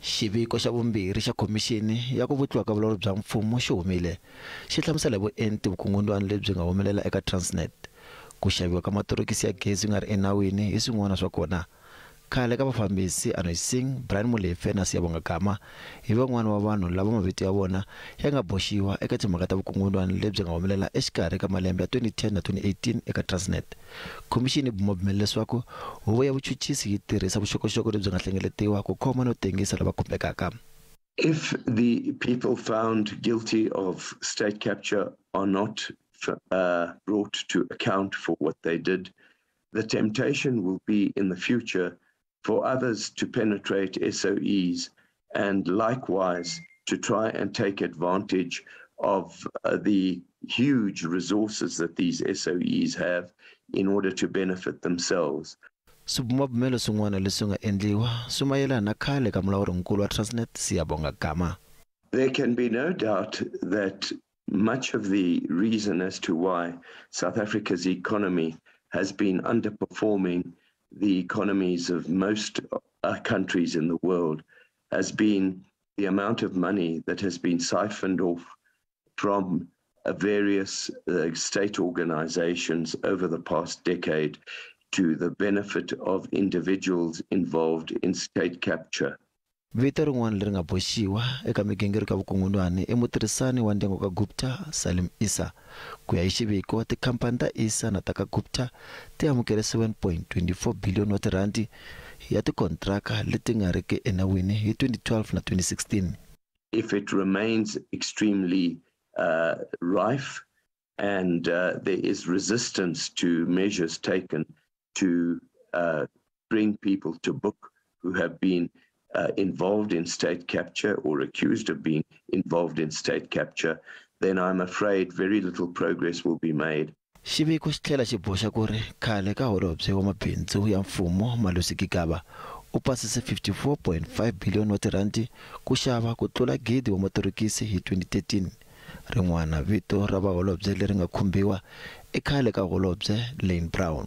Xiviko xa vumbirhi xa Khomixini ya ku Vutliwa ka Vulawuri bya Mfumo xi humile, xi hlamusela hi vuenti vukungundwani lebyi nga humelela eka Transnet. Ku xaviwa ka matorokisi ya gezi ku nga ri enawini hi swin'wana swa kona. Khale ka vafambisi Anoj Singh, Brian Molefe na Siyabonga Gama hi van'wana va vanhu lava mavito ya vona ya nga boxiwa eka timhaka ta vukungundwani lebyi nga humelela exikarhi ka malembe ya 2010 na 2018 eka Transnet. Khomixini yi bumabumele leswaku huvo ya vuchuchisi yi tirhisa vuxokoxoko lebyi nga hlengeletiwa ku khoma no tengisa lava khumbekaka. If the people found guilty of state capture are not brought to account for what they did, the temptation will be in the future for others to penetrate SOEs and likewise to try and take advantage of the huge resources that these SOEs have in order to benefit themselves. Swibumabumelo swin'wana leswi nga endliwa swi mayelana na khale ka mulawurinkulu wa Transnet Siyabonga Gama. There can be no doubt that much of the reason as to why South Africa's economy has been underperforming the economies of most countries in the world has been the amount of money that has been siphoned off from various state organizations over the past decade to the benefit of individuals involved in state capture. Vito rin'wana leri nga boxiwa eka migingiriko ya vukungundwani i mutirhisani wa ndyangu ka Gupta, Salim Issa. Ku ya hi xiviko, tikhampani ta Issa na ta ka Gupta ti amukele 7.24 biliyoni wa tirhandi ya tikontraka leti nga riki enawini hi 2012 na 2016. If it remains extremely rife and there is resistance to measures taken to bring people to book who have been involved in state capture or accused of being involved in state capture, then I'm afraid very little progress will be made. Xiviko xi tlhela xi boxa ku ri khale ka holobye wa mabindzu ya mfumo Malusi Gigaba u pasise 54.5 biliyoni wa tirhandi ku xava ku tlula gidi wa matorokisi hi 2013. Rin'wana vito ra vaholobye leri nga khumbiwa i khale ka holobye Lynne Brown.